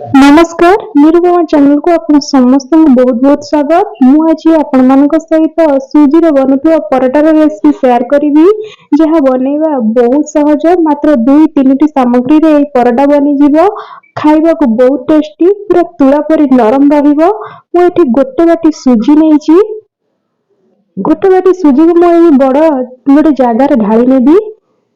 ନମସ୍କାର, ନିରୁପମା ଚ୍ୟାନେଲକୁ ଆପଣ ସମସ୍ତଙ୍କୁ ବହୁତ ବହୁତ ସ୍ୱାଗତ। ମୁଁ ଆଜି ଆପଣମାନଙ୍କ ସହିତ ସୁଜିରେ ବନୁଥିବା ପରଟାର ରେସିପି ସେୟାର କରିବି, ଯାହା ବନେଇବା ବହୁତ ସହଜ। ମାତ୍ର ଦୁଇ ତିନିଟି ସାମଗ୍ରୀରେ ଏହି ପରଟା ବନିଯିବ। ଖାଇବାକୁ ବହୁତ ଟେଷ୍ଟି, ପୁରା ତୁଳା ପରି ନରମ ରହିବ। ମୁଁ ଏଠି ଗୋଟେ ବାଟି ସୁଜି ନେଇଛି। ଗୋଟେ ବାଟି ସୁଜିକୁ ମୁଁ ଏଇ ବଡ଼ ଗୋଟେ ଜାଗାରେ ଢାଳି ନେବି।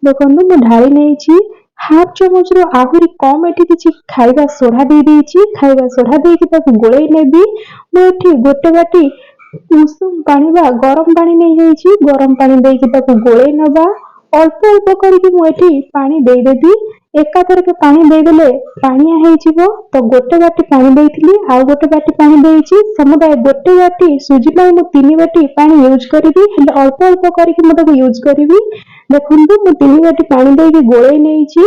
ଦେଖନ୍ତୁ, ମୁଁ ଢାଳି ନେଇଛି। ହାଫ ଚାମଚରୁ ଆହୁରି କମ ଏଠି କିଛି ଖାଇବା ସୋଢା ଦେଇ ଦେଇଛି। ଖାଇବା ସୋଢା ଦେଇକି ତାକୁ ଗୋଳେଇ ନେବି। ମୁଁ ଏଠି ଗୋଟେ ବାଟି ଉଷୁମ ପାଣି ବା ଗରମ ପାଣି ନେଇଯାଇଛି। ଗରମ ପାଣି ଦେଇକି ତାକୁ ଗୋଳେଇ ନେବା। ଅଳ୍ପ ଅଳ୍ପ କରିକି ମୁଁ ଏଠି ପାଣି ଦେଇଦେବି। ଏକାଥରକେ ପାଣି ଦେଇଦେଲେ ପାଣିଆ ହେଇଯିବ। ତ ଗୋଟେ ବାଟି ପାଣି ଦେଇଥିଲି, ଆଉ ଗୋଟେ ବାଟି ପାଣି ଦେଇଛି। ସମୁଦାୟ ଗୋଟେ ବାଟି ସୁଜି ପାଇଁ ମୁଁ ତିନି ବାଟି ପାଣି ୟୁଜ୍ କରିବି, ହେଲେ ଅଳ୍ପ ଅଳ୍ପ କରିକି ମୁଁ ତାକୁ ୟୁଜ୍ କରିବି। ଦେଖନ୍ତୁ, ମୁଁ ତିନି ବାଟି ପାଣି ଦେଇକି ଗୋଳେଇ ନେଇଛି।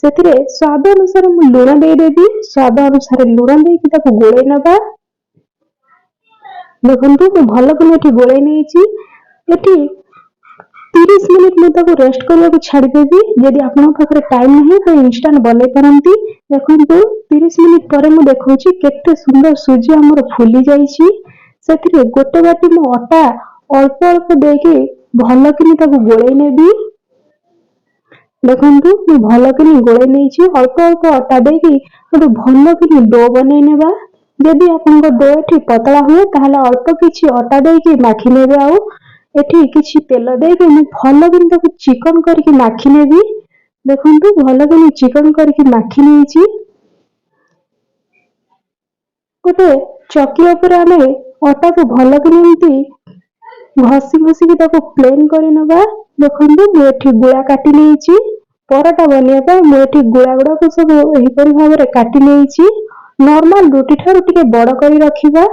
ସେଥିରେ ସ୍ୱାଦ ଅନୁସାରେ ମୁଁ ଲୁଣ ଦେଇଦେବି। ସ୍ୱାଦ ଅନୁସାରେ ଲୁଣ ଦେଇକି ତାକୁ ଗୋଳେଇ ନେବା। ଦେଖନ୍ତୁ, ମୁଁ ଭଲ କରି ଏଠି ଗୋଳେଇ ନେଇଛି। ଏଠି 30 ମିନିଟ୍ ମୁଁ ତାକୁ ରେଷ୍ଟ କରିବାକୁ ଛାଡ଼ିଦେବି। ଯଦି ଆପଣଙ୍କ ପାଖରେ ଟାଇମ୍ ନାହିଁ, ତ ଇନଷ୍ଟାଣ୍ଟ ବନେଇ ପାରନ୍ତି। ଦେଖନ୍ତୁ, 30 ମିନିଟ୍ ପରେ ମୁଁ ଦେଖାଉଛି କେତେ ସୁନ୍ଦର ସୁଜି ଆମର ଫୁଲି ଯାଇଛି। ସେଥିରେ ଗୋଟେ ବାଟି ମୁଁ ଅଟା ଅଳ୍ପ ଅଳ୍ପ ଦେଇକି ଭଲ କିନି ତାକୁ ଗୋଳେଇ ନେବି। ଦେଖନ୍ତୁ, ମୁଁ ଭଲ କିନି ଗୋଳେଇ ନେଇଛି। ଅଳ୍ପ ଅଳ୍ପ ଅଟା ଦେଇକି ଗୋଟେ ଭଲ କିନି do ବନେଇ ନେବା। ଯଦି ଆପଣଙ୍କ do ଏଠି ପତଳା ହୁଏ, ତାହେଲେ ଅଳ୍ପ କିଛି ଅଟା ଦେଇକି ମାଖି ନେବେ। ଆଉ ଏଠି କିଛି ତେଲ ଦେଇକି ମୁଁ ଭଲ କିନି ତାକୁ ଚିକନ କରିକି ମାଖି ନେବି। ଦେଖନ୍ତୁ, ଭଲ କିନି ଚିକନ କରିକି ମାଖି ନେଇଛି। ଗୋଟେ ଚକି ଉପରେ ଆମେ ଅଟାକୁ ଭଲ କିନି ଏମିତି ଘଷି ଘଷିକି ତାକୁ ପ୍ଲେନ କରି ନେବା। ଦେଖନ୍ତୁ, ମୁଁ ଏଠି ଗୁଳା କାଟି ନେଇଛି। ପରଟା ବନେଇବା ପାଇଁ ମୁଁ ଏଠି ଗୁଳା ଗୁଡାକୁ ସବୁ ଏହିପରି ଭାବରେ କାଟି ନେଇଛି। ନର୍ମାଲ ରୁଟି ଠାରୁ ଟିକେ ବଡ କରି ରଖିବା।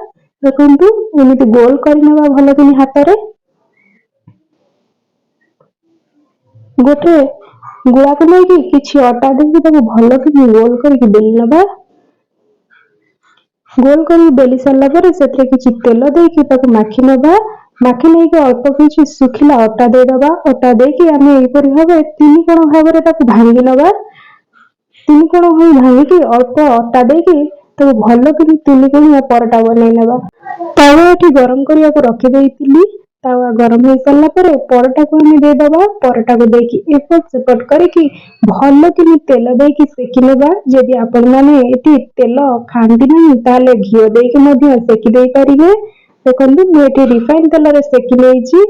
ଦେଖନ୍ତୁ, ଏମିତି ଗୋଲ କରିନେବା ଭଲ କିନି ହାତରେ। ଗୋଟେ ଗୁଳାକୁ ନେଇକି କିଛି ଅଟା ଦେଇକି ତାକୁ ଭଲ କିନି ଗୋଲ କରିକି ବେଲି ନେବା। ଗୋଲ କରିକି ବେଲି ସାରିଲା ପରେ ସେଥିରେ କିଛି ତେଲ ଦେଇକି ତାକୁ ମାଖି ନେବା। ମାଖି ନେଇକି ଅଳ୍ପ କିଛି ଶୁଖିଲା ଅଟା ଦେଇଦବା। ଅଟା ଦେଇକି ଆମେ ଏହିପରି ଭାବେ ତିନି କୋଣ ଭାବରେ ତାକୁ ଭାଙ୍ଗି ନେବା। ତିନି କୋଣ ହୋଇ ଭାଙ୍ଗିକି ଅଳ୍ପ ଅଟା ଦେଇକି ତାକୁ ଭଲ କରି ତିନି କୋଣିଆ ପରଟା ବନେଇ ନେବା। ତାୱା ଏଠି ଗରମ କରିବାକୁ ରଖିଦେଇଥିଲି। ତାୱା ଗରମ ହେଇସାରିଲା ପରେ ପରଟାକୁ ଆମେ ଦେଇଦବା। ପରଟାକୁ ଦେଇକି ଏପଟ ସେପଟ କରିକି ଭଲ କିନି ତେଲ ଦେଇକି ସେକି ନେବା। ଯଦି ଆପଣମାନେ ଏଠି ତେଲ ଖାଆନ୍ତି ନାହିଁ, ତାହେଲେ ଘିଅ ଦେଇକି ମଧ୍ୟ ସେକି ଦେଇପାରିବେ। ଦେଖନ୍ତୁ, ମୁଁ ଏଠି ରିଫାଇନ ତେଲରେ ସେକି ନେଇଛି।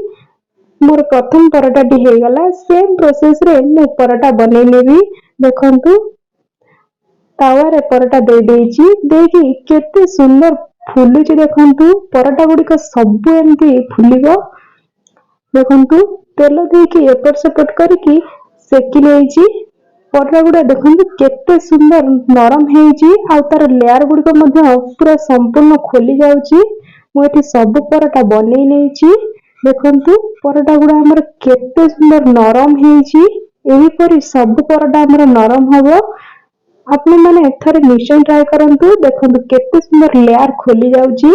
ମୋର ପ୍ରଥମ ପରଟାଟି ହେଇଗଲା। ସେମ୍ ପ୍ରୋସେସରେ ମୁଁ ପରଟା ବନେଇ ନେବି। ଦେଖନ୍ତୁ, ତାୱାରେ ପରଟା ଦେଇ ଦେଇଛି। ଦେଇକି କେତେ ସୁନ୍ଦର ଫୁଲୁଛି ଦେଖନ୍ତୁ। ପରଟା ଗୁଡିକ ସବୁ ଏମିତି ଫୁଲିବ। ଦେଖନ୍ତୁ, ତେଲ ଦେଇକି ଏପଟ ସେପଟ କରିକି ସେକି ନେଇଛି। ପରଟା ଗୁଡା ଦେଖନ୍ତୁ କେତେ ସୁନ୍ଦର ନରମ ହେଇଛି ଆଉ ତାର ଲେୟାର ଗୁଡିକ ମଧ୍ୟ ପୁରା ସମ୍ପୂର୍ଣ୍ଣ ଖୋଲି ଯାଉଛି। ମୁଁ ଏଠି ସବୁ ପରଟା ବନେଇ ନେଇଛି। ଦେଖନ୍ତୁ, ପରଟା ଗୁଡା ଆମର କେତେ ସୁନ୍ଦର ନରମ ହେଇଛି। ଏହିପରି ସବୁ ପରଟା ଆମର ନରମ ହବ। ଆପଣମାନେ ଏଥରେ ନିଶ୍ଚୟ ଟ୍ରାଏ କରନ୍ତୁ। ଦେଖନ୍ତୁ, କେତେ ସୁନ୍ଦର ଲେୟାର ଖୋଲି ଯାଉଛି।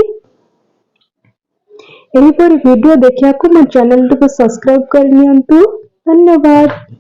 ଏହିପରି ଭିଡିଓ ଦେଖିବାକୁ ମୋ ଚ୍ୟାନେଲଟିକୁ ସବସ୍କ୍ରାଇବ କରିନିଅନ୍ତୁ। ଧନ୍ୟବାଦ।